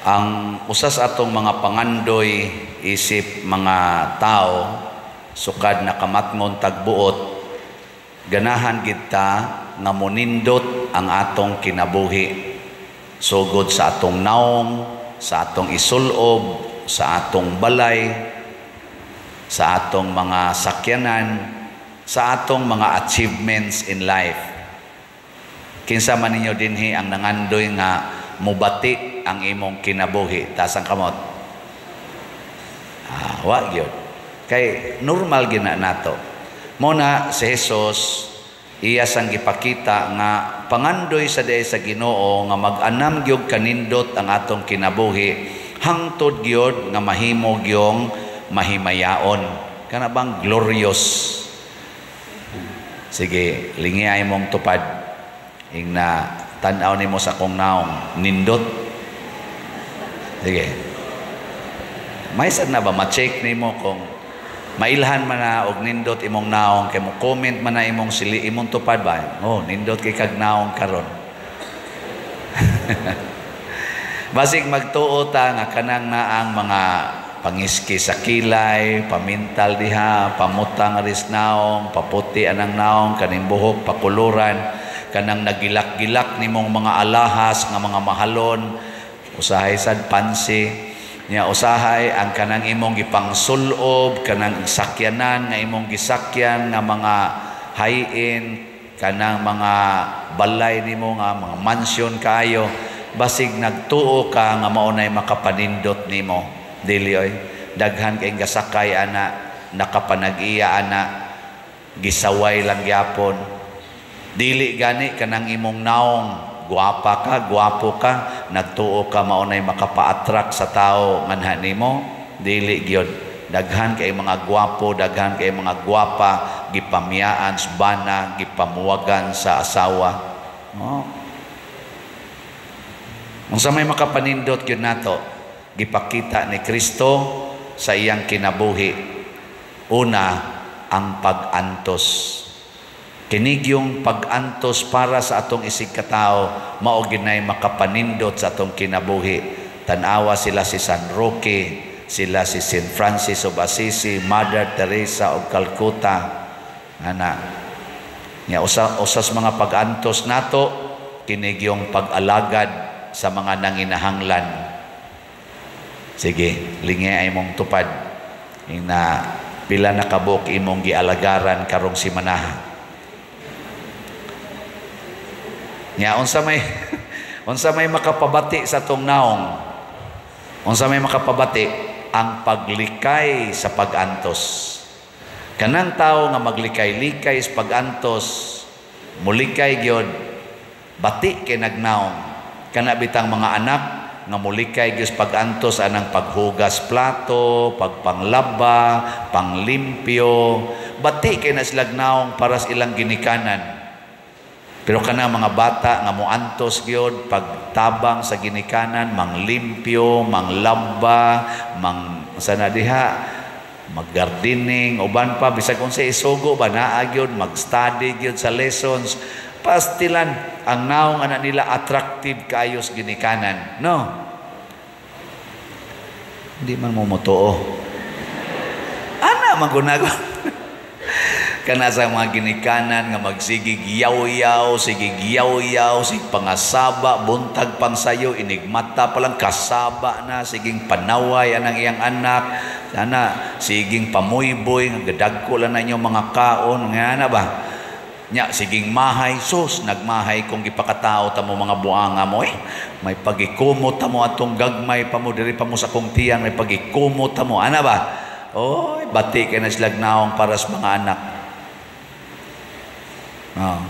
Ang usas atong mga pangandoy isip mga tao, sukad nakamatngon tagbuot, ganahan gid ta nga monindot ang atong kinabuhi, sugod sa atong naong, sa atong isulob, sa atong balay, sa atong mga sakyanan, sa atong mga achievements in life. Kinsa man ninyo dinhi ang nangandoy nga mubati ang imong kinabuhi? Taas ang kamot. Ah, wa gyud. Kay normal gina nato. Mo na si Jesus, iya sang gipakita nga pangandoy sa diay sa Ginoo nga mag-anam gyud kanindot ang atong kinabuhi hangtod gyud nga mahimo gyong mahimayaon. Kana bang glorious? Sige, lingi ay mong tupad. Ingna, tan-aw nimo sa akong naong, nindot. Sige. May sad na ba ma-check nimo kung mailhan man na og nindot imong naong, kay mo comment man na imong sili imong tupad ba? "Oh, nindot kay kag naong karon." Basig magtuo ta nga kanang naang mga pangiski sa kilay, pamintal diha, pamutang aris naong, paputi anang naong, kaning buhok pakuluran, kanang nagilak-gilak nimong mga alahas nga mga mahalon, usahay sad pansi nya, usahay ang kanang imong gipangsulob, kanang sakyanan nga imong gisakyan nga mga high-end, kanang mga balay nimo nga mga mansion kaayo, basig nagtuo ka nga mao nay makapanindot nimo. Dili oy. Daghan kay gasakay ana, nakapanag-iya ana, gisaway lang gyapon. Dili gani kanang imong naong, guwapa ka, guwapo ka, nagtuo ka mao nay makapa-attract sa tao nganha nimo. Dili gyud. Daghan kay mga guwapo, daghan kay mga guwapa, gipamiyaan sa bana, gipamuwagan sa asawa. Oh. Unsa may makapanindot gyud nato? Gipakita ni Kristo sa iyang kinabuhi. Una, ang pag-antos. Kinigyong pag-antos para sa atong isig katao, mao ginay makapanindot sa atong kinabuhi. Tan-awa sila si San Roque, sila si Saint Francis of Assisi, Mother Teresa of Calcutta. Ana. Nya usa usas mga pag-antos nato, kinigyong pag-alagad sa mga nanginahanglan. Sige, lingi ay mong tupad. Ina pila na kabuk imong gialagaran karong simanaha. Nya unsa may makapabati sa atong naong? Unsa may makapabati? Ang paglikay sa pag-antos. Kanang tao nga maglikay-likay sa pag-antos, mulikay gyud, bati kay nagnaong. Kana bitang mga anak nga mulikay gyud sa pag-antos anang paghugas plato, pagpanglaba, panglimpyo, bati kay na sila naong para sa ilang ginikanan. Pero kana mga bata nga moantos gyud pagtabang sa ginikanan, manglimpyo, manglaba, mang sana diha, maggardening, uban pa bisag unsa isugo ba naa gyud, mag-study gyud sa lessons. Pastilan ang naong anak nila, attractive kaayo sa ginikanan, no? Hindi man mo motuo. Ana man gunagon. Kana sa mga ginikanan nga magsigig yaw-yaw, sigig yaw-yaw, sig pangasaba, buntag pang sayo, inigmata pa lang, kasaba na, siging panaway anang iyang anak, sana siging pamuyboy, nga gadagko lang na inyong mga kaon, nga na ba? Nya, siging mahay, sus, nagmahay kung gipakatao ta mo mga buanga mo eh. May pagikumot ta mo atong gagmay pa mo, diri pa mo sa kong tiyan, may pagikumot ta mo, ana ba? Oy, bati kay na sila naong para sa mga anak. Oh.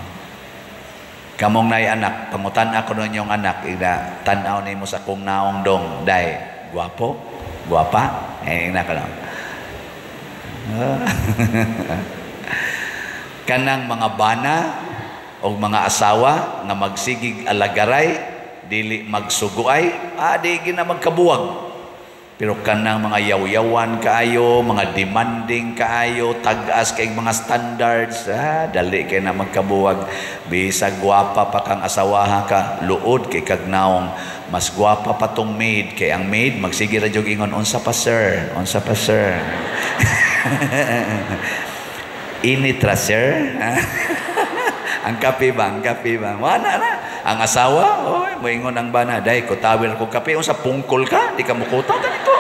Kamong nay anak, pangutan ako nun yung anak, ina, tan-aw nimo sa kong naong dong, day, guwapo, guwapa, eh, ina ka lang. Kanang mga bana o mga asawa nga magsigig alagaray, dili magsuguay, di gina magkabuwag. Pero kanang mga yaw-yawan kaayo, mga demanding kaayo, tag-as kay mga standards, dali kay na magkabuwag. Bisag gwapa pa kang asawaha ka, luod kay kag naong. Mas gwapa pa tong maid kay ang maid magsige ra jud ingon, "Unsa pa, sir? Unsa pa, sir? Init ra, sir? Ang kape ba? Ang kape ba?" Wala na. Ang asawa, oy, moingon ang bana, "Day, kutawir ko kape." "Unsa, pungkol ka? Di ka mukutaw ganito.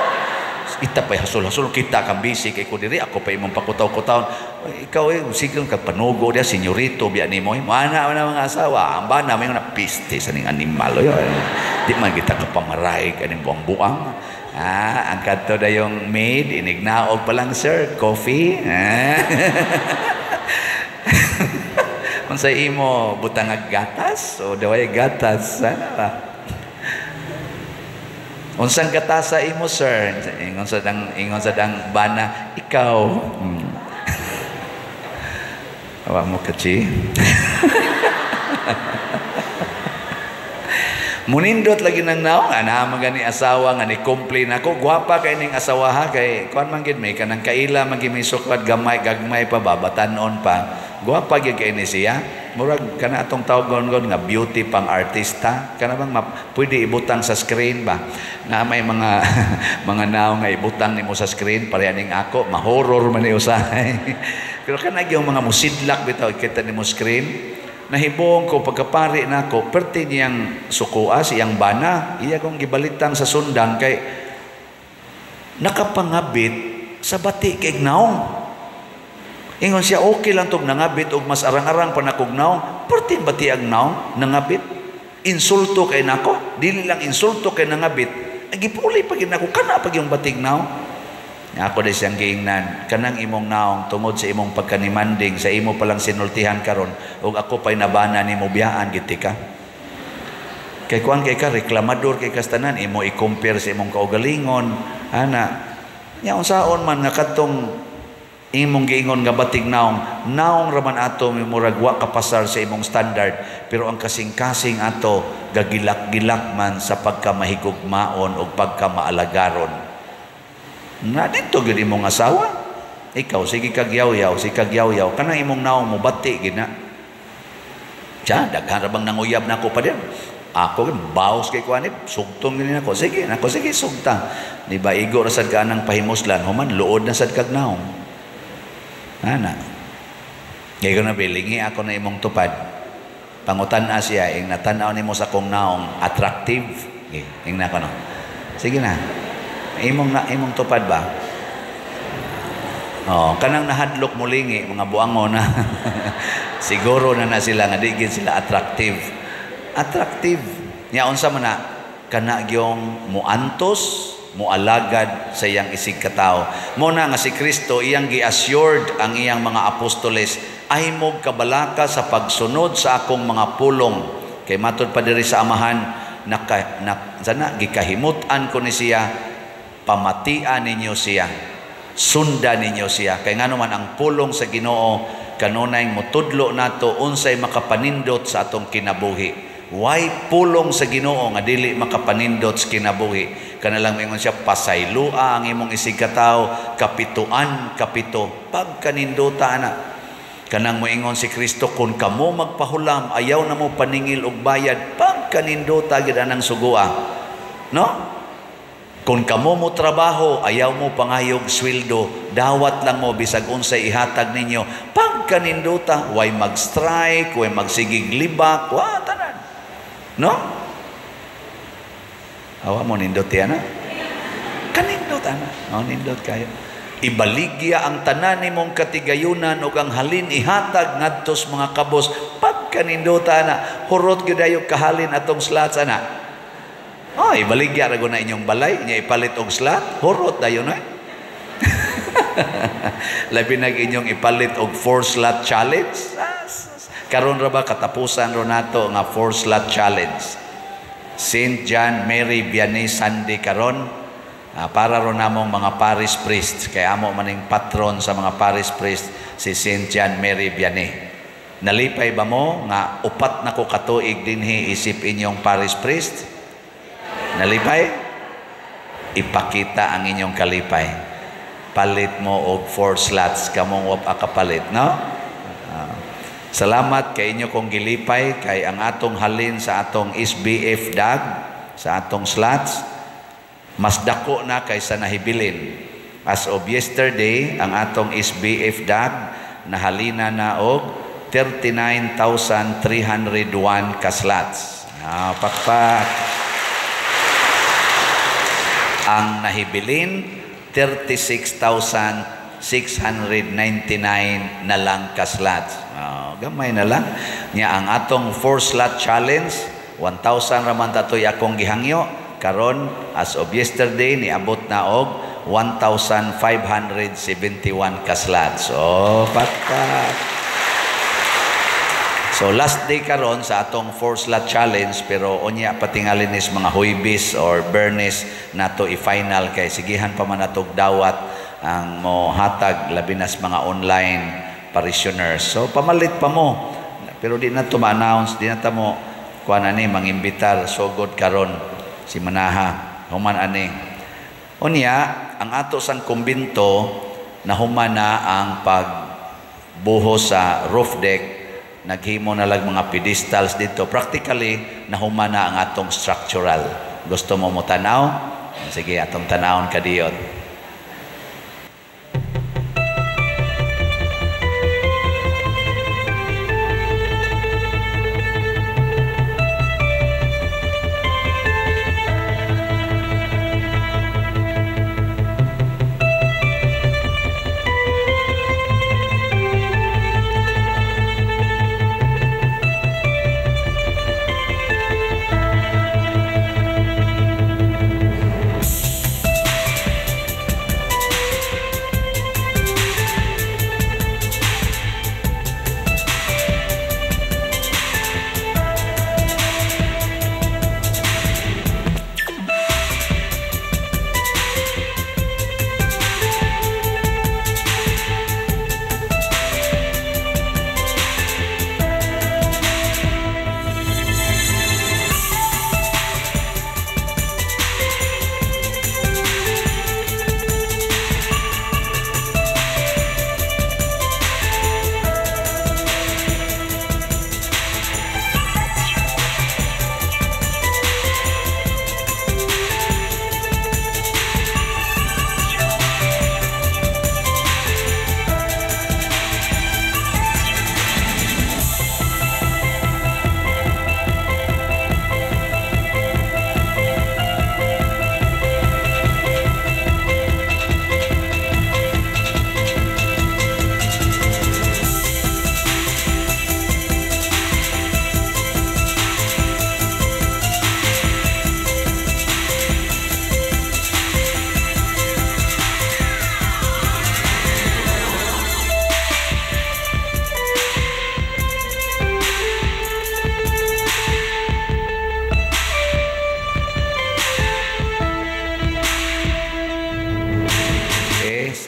Ita pa'y hasol-hasol, kita kang busy kay ko diri, ako pa imong pakutaw-kutaw. Ikaw eh, sige ka panugo diya, senyorito, biya nimo." Mana mana mga asawa, ang bana may na piste sa ning animal. Oy, di man kita kapamaray kaning buang-buang. Ah, ang kadto dayong maid, inignaog pa lang, "Sir, coffee." Ah. "Unsa imo, butang gatas o daway gatas?" Sana ba? "Unsang gatasa imo, sir?" Ingon sa dang bana, "Ikaw." Awa mo kachi. Munindot lagi nang naong ana man gani asawa nga ni complain ako, gwapa kay ning asawa ha, kay kuan man gid may kanang kaila man gid may sukwad gamay gagmay pa ba batan-on pa. Gwapa gyud kay ni siya. Murag kana atong tawgon nga beauty pang artista, kana bang pwede ibutang sa screen ba? Na may mga mga naong nga ibutang nimo sa screen pareha ning ako, ma-horror man ni usahay. Pero kana gyud mga musidlak bitaw kita nimo screen. Nahibong ko pagkapari nako, perti niyang sukuas iyang bana, iya kong gibalitang sa sundang kay nakapangabit sa bati kay naong. Ingon siya, okay lang tog nangabit og mas arang-arang pa nakog naong, perti bati ang naong nangabit. Insulto kay nako, dili lang insulto kay nangabit, gipuli pa gid nako kana pag yung batig naong. Ako di siyang giingnan, kanang imong naong tungod sa imong pagkanimanding, sa imo palang sinultihan karon, ug ako pa'y nabana nimo biyaan gid ka. Kay kuan kay ka reklamador kay kastanan, imo i-compare sa imong kaugalingon, ana. Nya unsaon man nga kadtong imong giingon nga batig naong, naong raman ato murag wa kapasar sa imong standard, pero ang kasing-kasing ato gagilak-gilak man sa pagkamahigugmaon ug pagkamaalagaron. Na dito gyud imong asawa. Ikaw sige kag yaw-yaw, sige kag yaw-yaw, kanang imong naong mo bati gid na. Siya, daghan ra bang nanguyab nako pa din. Ako baos kay kuan sugtong gid nako. Sige, nako sige sugta. Di ba igo ra sad ka anang pahimuslan, human luod na sad kag naong. Ana. Kay ko na bilingi ako na imong tupad. Pangutan-a siya ing natan-aw nimo sa akong naong attractive. Okay, ing nako no. Sige na. Imong tupad ba? Oh, kanang nahadlok mulingi mga buango na. Siguro na na sila nga di gid sila attractive. Attractive. Nya unsa man na kana gyong muantos, mualagad sa iyang isig katawo. Mo na nga si Kristo iyang gi-assured ang iyang mga apostoles, ay mo kabalaka sa pagsunod sa akong mga pulong. Kay matud pa diri sa Amahan naka, na, sana gikahimut-an ko ni siya, pamatian ninyo siya, sundan ninyo siya. Kay ngano man ang pulong sa Ginoo kanunay motudlo nato unsay makapanindot sa atong kinabuhi. Why pulong sa Ginoo nga dili makapanindot sa kinabuhi? Kana lang moingon siya, pasaylua ang imong isig katawo, kapituan kapito, pagkanindota ana. Kanang moingon si Kristo, kung kamo magpahulam, ayaw na mo paningil og bayad, pagkanindota gid anang sugua. No? Kung kamo mo trabaho, ayaw mo pangayog sweldo, dawat lang mo bisag unsay ihatag ninyo. Pagkanindota, way mag-strike, way magsigig libak, wa tanan. No? Awa mo nindot yan, ha? Kanindot ana. Oh, nindot kayo. Ibaligya ang tanan nimong katigayunan ug ang halin ihatag ngadto sa mga kabos. Pagkanindota ana, hurot gyud ayo kahalin atong slots ana. Oh, ibaligya ra na inyong balay, inya ipalit og slot, hurot dayon eh. Labi nag inyong ipalit og 4 slot challenge. Karon ra ba katapusan ro nato nga 4 slot challenge. Saint John Mary Vianney Sunday karon, para ro namong mga parish priest, kay amo maning patron sa mga parish priest si Saint John Mary Vianney. Nalipay ba mo nga upat na ko katuig dinhi isip inyong parish priest? Nalipay? Ipakita ang inyong kalipay. Palit mo og 4 slots kamong wa pa kapalit, no? Salamat kay inyo kong gilipay kay ang atong halin sa atong SBF dag sa atong slots, mas dako na kaysa nahibilin. As of yesterday, ang atong SBF DAG nahalina na og 39,301 ka slots. Pakpak. Ang nahibilin, 36,699 na lang ka slots. Gamay na lang. Nya ang atong 4 slot challenge, 1,000 raman tatoy akong gihangyo. Karon as of yesterday niabot na og 1,571 ka slots. So, pakpak. So last day karon sa atong 4 slot challenge, pero unya patingalin is mga Huybis or Bernes nato i-final kay sigihan pa man natog dawat ang mohatag labi nas mga online parishioners. So pamalit pa mo, pero di na to ma-announce, di na ta mo kuan ani mangimbitar sugod karon si Manaha human ani. Unya ang ato sang kumbinto nahuman na ang pagbuhos sa roof deck, naghimo na lang mga pedestals dito. Practically nahuman na ang atong structural. Gusto mo mo tanaw? Sige, atong tanawon kadiyot.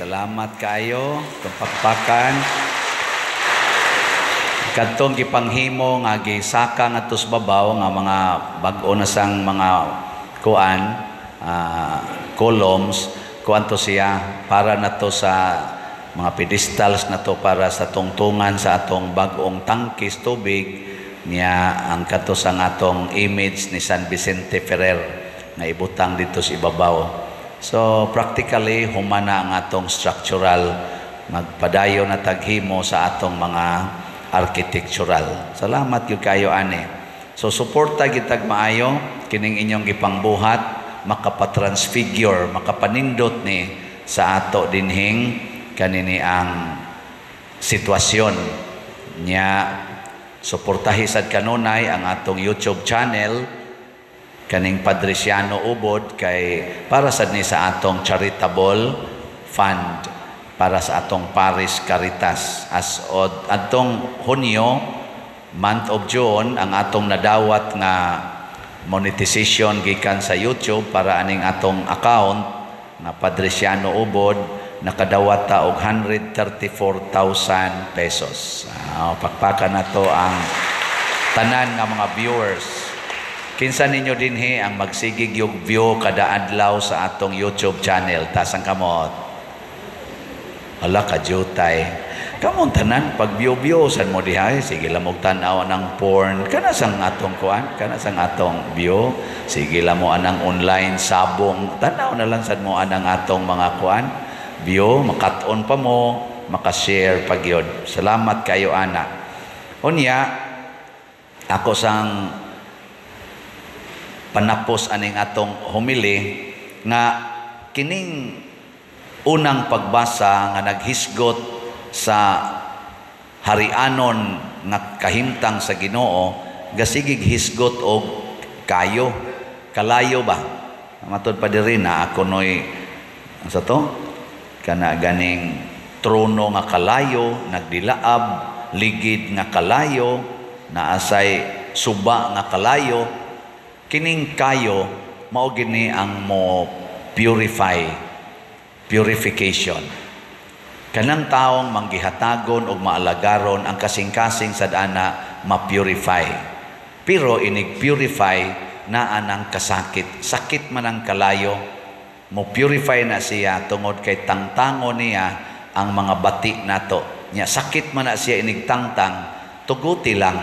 Salamat kayo itong pakpakan. Kadtong gipanghimo nga gisaka ngadto sa babaw nga mga bag-o na sang mga kuan, columns, kuan to siya para nato sa mga pedestals na to para sa tungtungan sa atong bag-ong tangkis tubig niya ang kadto sa atong image ni San Vicente Ferrer nga ibutang dito sa ibabaw. So practically humana ang atong structural, magpadayon na taghimo sa atong mga architectural. Salamat gyud kayo ani. So suporta gitag maayo kining inyong gipangbuhat, makapatransfigure, makapanindot ni sa ato dinhing kanini ang sitwasyon niya. Suportahi sad kanunay ang atong YouTube channel kaning Padre Siano Ubod kay para sad ni sa atong charitable fund para sa atong Parish Caritas. As od atong Hunyo, month of June, ang atong nadawat nga monetization gikan sa YouTube para aning atong account nga Padre Siano Ubod, nakadawat ta og 134,000 pesos. Pakpakan nato ang tanan nga mga viewers. Kinsa ninyo dinhi ang magsigig yung view kada adlaw sa atong YouTube channel? Taas ang kamot. Hala ka jutay. Kamong tanan pag view-view san mo diha, sige lang mo tan-aw ng porn kana sang atong kuan, kana sang atong view, sige lang mo anang online sabong, tan-aw na lang sad mo anang atong mga kuan view, makat-on pa mo, maka-share pa gyud. Salamat kayo ana. Unya ako sang panapos aning atong homily nga kining unang pagbasa nga naghisgot sa harianon nga kahimtang sa Ginoo, gasigig hisgot og kayo kalayo ba. Matod pa diri na ako noy sa to kana ganing trono nga kalayo nagdilaab, ligid nga kalayo, naasay suba nga kalayo. Kining kayo mao gini ang mo purify, purification. Kanang taong manggihatagon og maalagaron ang kasing-kasing sad ana ma-purify. Pero inig purify naa nang kasakit. Sakit man ang kalayo, mo purify na siya tungod kay tangtango niya ang mga bati nato. Nya sakit man na siya inig tangtang, tuguti lang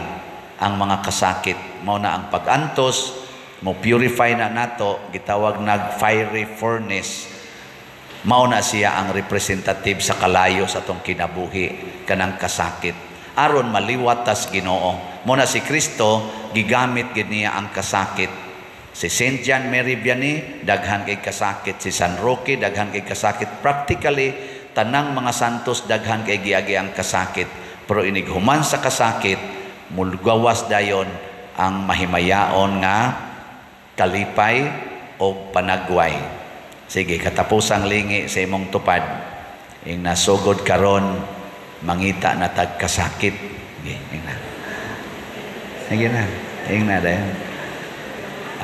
ang mga kasakit. Mao na ang pag-antos, mo purify na nato, gitawag nag fiery furnace. Mao na siya ang representative sa kalayo sa atong kinabuhi, kanang kasakit. Aron maliwat tas Ginoo. Mao na si Kristo gigamit gid niya ang kasakit. Si Saint John Mary Vianney daghan kay kasakit, si San Roque daghan kay kasakit. Practically tanang mga santos daghan kay giagi ang kasakit. Pero inig human sa kasakit, mulgawas dayon ang mahimayaon nga kalipay o panagway. Sige, katapusang lingi sa imong tupad. Ing nasugod karon, mangita na tag kasakit. Sige, ing na. Sige na. Ing na dayon.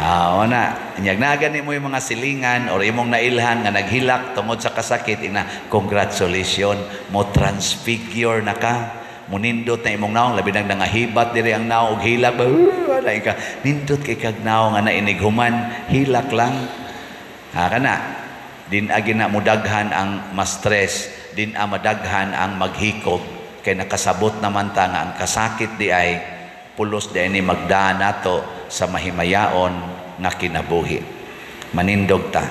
Ah, na. Inyag na gani mo yung mga silingan or imong nailhan nga naghilak tungod sa kasakit, ing na, congratulations, mo transfigure na ka. Munindot na imong naong, labi nang nangahibat diri ang naong og hilak ba, wala ka. Nindot kay kag naong nga nainighuman, hilak lang. Ha kana, din agi na mudaghan ang ma-stress, din a madaghan ang maghikog, kay nakasabot naman ta nga ang kasakit di ay pulos di ay ni magdaan nato sa mahimayaon nga kinabuhi. Manindog ta.